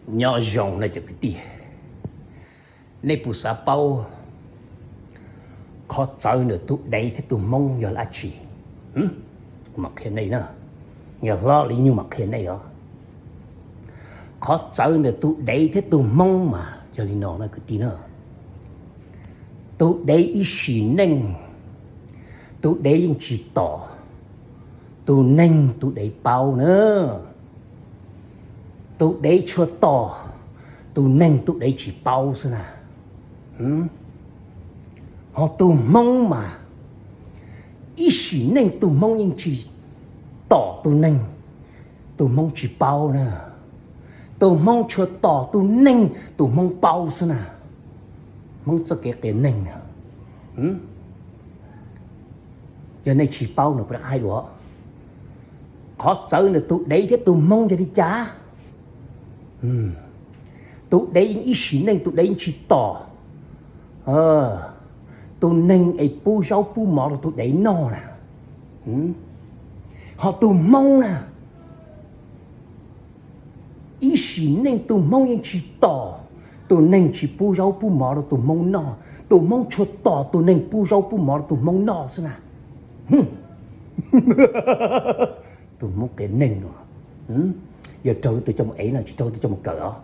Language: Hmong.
Nyob zoo na cov kwv tij, nej puas xav paub qhov txawv ntawm tus dev thiab tus hmoob yog dab tsi? Kuv mam qhia nej na, yog hlob li nyuj mam qhia nej os. Qhov txawv ntawm tus dev thiab tus hmoob mas yog li no na kwv tij na. Tus dev ib sim neej tus dev yeej tsis tom tus neeg tus dev paub na. Tus dev tsuas tom tus neeg tus dev tsis paub xwb na. Ho tus hmoob mas ib sim neej tus hmoob yeej tsis tom tus neeg tus hmoob tsis paub na. Tus hmoob tsuas tom tus neeg tus hmoob paub xwb na. Hmoob txoj kev qias neeg na. Yog nej tsis paub no puas hais dua, qhov txawv ntawm tus dev thiab tus hmoob yog li cas? Tus dev yeej ib sim neej tus dev yeej tsis tom tus neeg es pub zaub pub mov rau tus dev noj na. Ho tus hmoob na, ib sim neej tus hmoob yeej tsis tom tus neeg tsis pub zaub pub mov rau tus hmoob noj. Tus hmoob tsuas tom tus neeg pub zaub pub mov rau tus hmoob noj xwb na. Tus hmoob qias neeg no, yog raug tus coj mus ev no tsis raug tus coj mus kawm os.